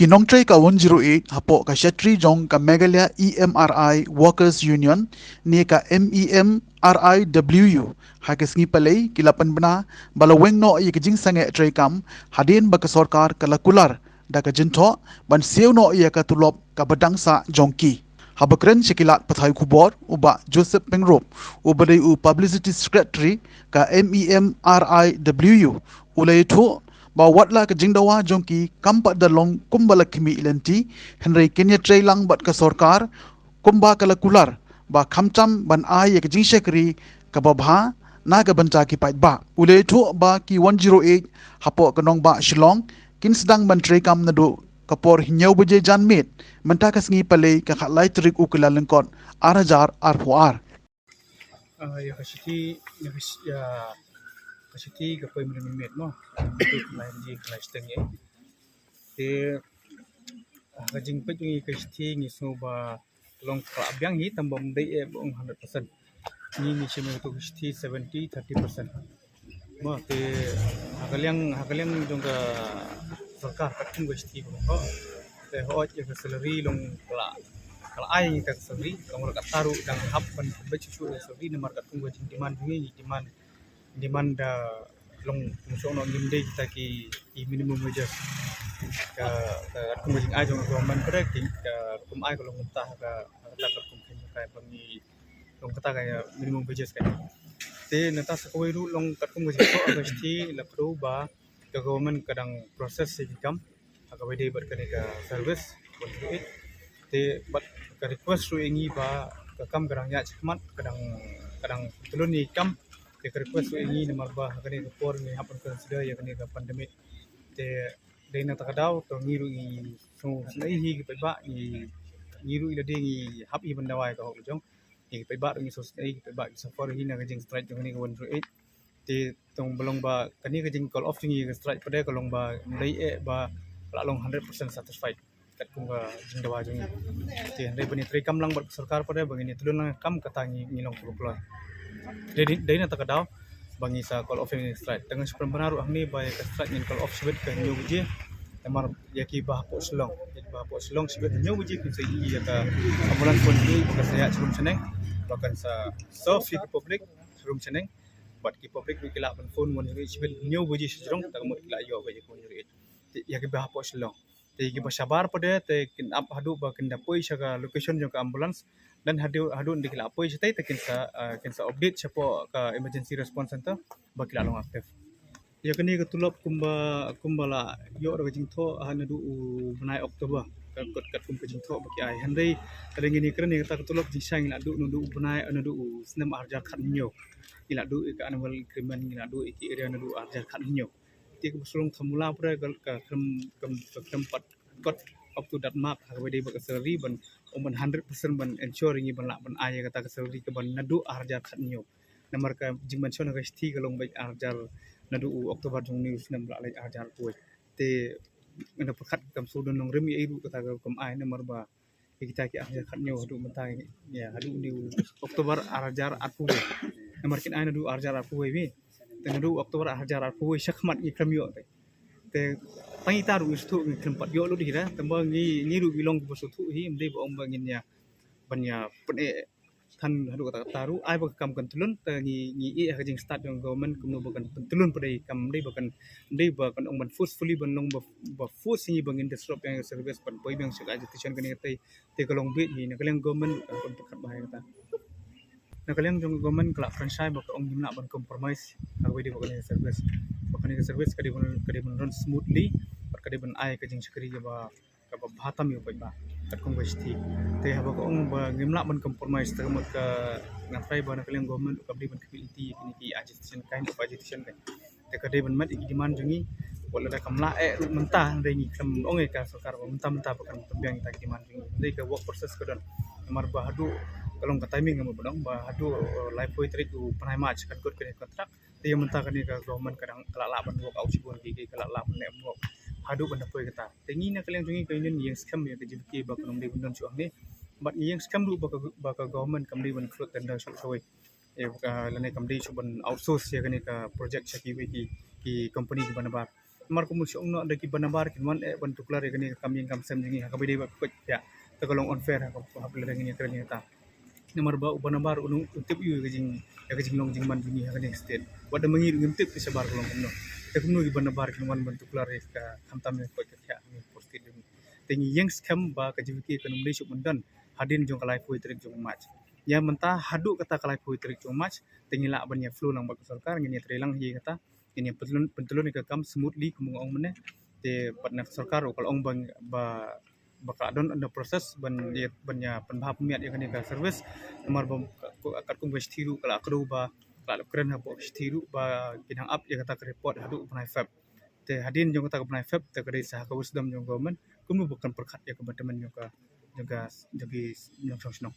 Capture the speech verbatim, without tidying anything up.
Ki nongtrei ka one zero eight hapoh ka shatri jong ka Meghalaya E M R I Workers Union ne ka M E M R I W U ha ka sngi Palei ki la pynbna ba la weng noh ïa ka jingsangeh treikam hadien ba ka sorkar ka la kular da ka jingthoh ban siew noh ïa ka tulop kaba dang sah jong ki. Haba kren sha ki lad pathai khubor, u Bah Joseph Pyngrope, uba dei u Publicity Secretary ka M E M R I W U, u la ïathuh ba wat la ka jingdawa jong ki kam pat da long kumba la khmih lynti, hynrei kin ïatrei lang bad ka sorkar kumba ka la kular, ba khamtam ban ai ïa ka jingshakri kaba bha na ka bynta ki paidbah. U la ïathuh ba ki one zero eight hapoh ka nongbah Shillong kin sdang ban treikam naduh ka por hynñiew baje janmiet mynta ka sngi Palei ka khatlai tarik u Kyllalyngkot ar hajar arphew ar. Ah, ïa ka shithi, ïa ka shi-, ïa ka shithi ka poi mynmiet mo. Ka lai baje ka lai shiteng ïa. Te, ah, ka jingpeit jong ngi ka shithi ngi sngew ba long ka la biang hi, tang ba ym dei eh ba ong hundred percent. Ngi ngi shim ïa ka shithi seventy thirty percent. Mo, te ha ka liang, ha ka liang jong ka sorkar katkum ka shithi ba ko. Te hooid ïa ka salary long ka la, ka la ai ngi ka salary, long ruh kata ruh dang hap ban beit shuh shuh ïa ka salary namar katkum ka jingdemand jong ngi, ngi demand, demand da long kum shuh noh ngim dei kita ki, ki minimum wages. Ka, ka katkum ka jingai jong ka government ka dei ki, ka kum ai ka long kumta ha ka, ha kata katkum ka, ka ba ngi long kata ka minimum wages ka. Te nangta sa kawei ruh long katkum ka jingthoh ka shithi la kdew ba ka government ka dang process ïa ki kam ha kaba ïadei bad kane ka service one zero eight. Te bad ka request ruh ïa ngi ba ka kam ka dang ïaid shakhmat, ka dang, ka dang pyntylun ïa ki kam. Te ka request ruh ïa ngi namar ba ha kane ka por ngi hap ban consider ïa kane ka pandemic. Te dei na kata ka daw to ngi ruh ngi sngewsynei hi ki paidbah, ngi, ngi ruh ïa lade ngi hap hi ban dawa ïa ka hok la jong. Ngi ki paidbah ruh ngi sngewsynei, ki paidbah ki suffer hi na ka jingstrike jong kane ka one zero eight. Te tang ba long ba kane ka jing call off jong ngi ka strike pat ka long ba ym dei eh ba ka la long hundred percent satisfied katkum ka jingdawa jong ngi. Te hynrei ba ngin treikam lang bad ka sorkar pat ba ngin ïa tylun lang kam kata ngi, ngi long kiba kloi. Dei, dei na kata ka daw ba ngi sa call off ïa ka strike. Te ngan shu pynbna ruh hangne ba ïa ka strike ngin call off shibit ka hynñiew baje. Namar ïa kiba hapoh Shillong, ïa kiba hapoh Shillong shibit hynñiew baje kin sa ïohi ïa ka ambulance one zero eight ba kan sa ïaid sha rum shaneng, ba kan sa serve ïa ki public sha rum shaneng. Bad ki public ruh ki lah ban phone one zero eight shibit hynñiew baje shajrong, tang ba ki lah ïoh ka ïa ka one zero eight. Te ïa kiba hapoh Shillong. Te kiba shabar pat te kin ap haduh ba kin da poi sha ka location jong ka ambulance. Then haduh, haduh ynda ki lah poi shatei te kin sa, ah, kin sa update shapoh ka emergency response center ba ki lah long active. Ïa kane ka tulop kumba, kumba la ïoh da ka jingthoh ha naduh u bnai October. Ka kot katkum ka jingthoh ba ki ai. Hynrei ka dei ngin ïa kren ïa kata ka tulop jingshai ngi la duh naduh u bnai, naduh u snem ar hajar khathynñiew. Ngi la duh ïa ka annual increment, ngi la duh ïa ki arrear naduh ar hajar khathynñiew. Te kaba shu long ka mula pat ka, ka khlem, ka, ka khlem pat kot up to that mark ha kaba ïadei bad ka salary ban, um, ban hundred percent ban ensure ïa ngi ban lah ban ai ïa kata ka salary kaba naduh ar hajar khathynñiew. Namar ka jingmention ha ka shithi ka long beit ar hajar naduh u October jong une u snem ba la leit ar hajar arphew wei. Te nga pyrkhat kam shu don nongrim ïa i ruh kata ka kam ai namar ba ïa kita ki ar hajar khathynñiew haduh mynta, ïa, haduh une u October ar hajar arphew wei. Namar kin ai naduh ar hajar arphew wei. Te naduh October ar hajar arphew wei shakhmat ngi khlem ïoh te. Te tang ita ruh ngi sngewthuh ngi khlem pat ïoh lut hi da. Tang ba ngi, ngi ruh ngi long kiba sngewthuh hi, ym dei ba ong ba ngin ïa ban ïa pyneh than haduh katta katta ruh, ai ba ka kam kan tlun, te ngi, ngi ïeh ha ka jingstad jong government kumno ba kan pyntlun pat dei kam, ym dei ba kan, ym dei ba kan ong ban forcefully ban long ba, ba force ngi ba ngin disrupt ïa ka service ban poi biang sha ka agitation kane katei. Te ka long beit hi na ka liang government kan pynpyrkhat bha ïa kata. Na ka liang jong government ka la pynshai ba ka ong ngim lah ban compromise ha kaba ïadei bad kane ka service. Ba kane ka service ka dei ban, ka dei ban run smoothly bad ka dei ban ai ka jingshakri kaba, kaba bha tam ïa u paidbah katkum ka shithi. Te haba ka ong ba ngim lah ban compromise te ka mut ka, nga tharai ba na ka liang government kam dei ban khmih lynti ïa kine ki agitation, kind of agitation kan. Te ka dei ban met ïa ki demand jong ngi. Wat lada kam lah eh ruh mynta, hynrei ngi khlem ong ïa ka sorkar ba mynta mynta ba kan pynbiang ïa kita ki demand jong ngi. Hynrei ka work process ka don. Namar ba haduh, ka long ka timing ka mut ba dang ba haduh, eh, laiphew tarik u bnai March kan kut kane ka contract. Te ïa mynta kane ka government ka dang, ka la lah ban work out shibun ki, ki, ka la lah ban leh work haduh ban da poi kata. Te ngi na ka liang jong ngi ka union ngi ïeng skhem ïa ka J V K ba kan ym dei ban don shuh hangne. Bad ngi ïeng skhem ruh ba ka, ba ka government kam dei ban float tender shuh kawei. Eh, ba ka, lane kam dei shuh ban outsource ïa kane ka project sha kiwei ki, ki company kiba nabar. Namar kumno shu ong noh da ki ba nabar kin wan eh ban tuklar ïa kane ka kam ïing kam sem jong ngi ha kaba dei bad koit ïa. Te ka long unfair ha ka, ha ka lynti ngi kren ïa kata. Namar ba u ba nabar u tip ïa ka jing, ïa ka jinglong jingman jong ngi ha kane ka state. Wat da ma ngi ruh ngim tip ki shabar ka long kumno. Te kumno ki ba nabar kin wan ban tuklar ïa ka khamtam ïa ka koit ka khiah ha kane ka por state jong ngi. Te ngi ïeng skhem ba ka J V K kan ym dei shuh ban don hadien jong ka laiphew tarik jong March. Ïa mynta haduh kata ka laiphew tarik jong March te ngi lah ban ïa flow lang bad ka sorkar, ngin ïa trei lang hi kata. Ngin ïa pyntlun, pyntlun ïa ka kam smoothly kum nga ong mynne. Te pat na ka sorkar ruh ka la ong ba, ba, ba ka la don under process ban ïa, ban ïa pynbha pynmiat ïa kane ka service. Namar ba ka, ka, katkum ka shithi ruh ka la kdew ba, ka la kren hapoh ka shithi ruh ba kin hang ap ïa kata ka report haduh u bnai Feb. Te hadien jong kata ka bnai Feb te ka dei sa ha ka wisdom jong government kumno ba kan pyrkhat ïa ka betterment jong ka, jong ka, jong ki nongshong shnong.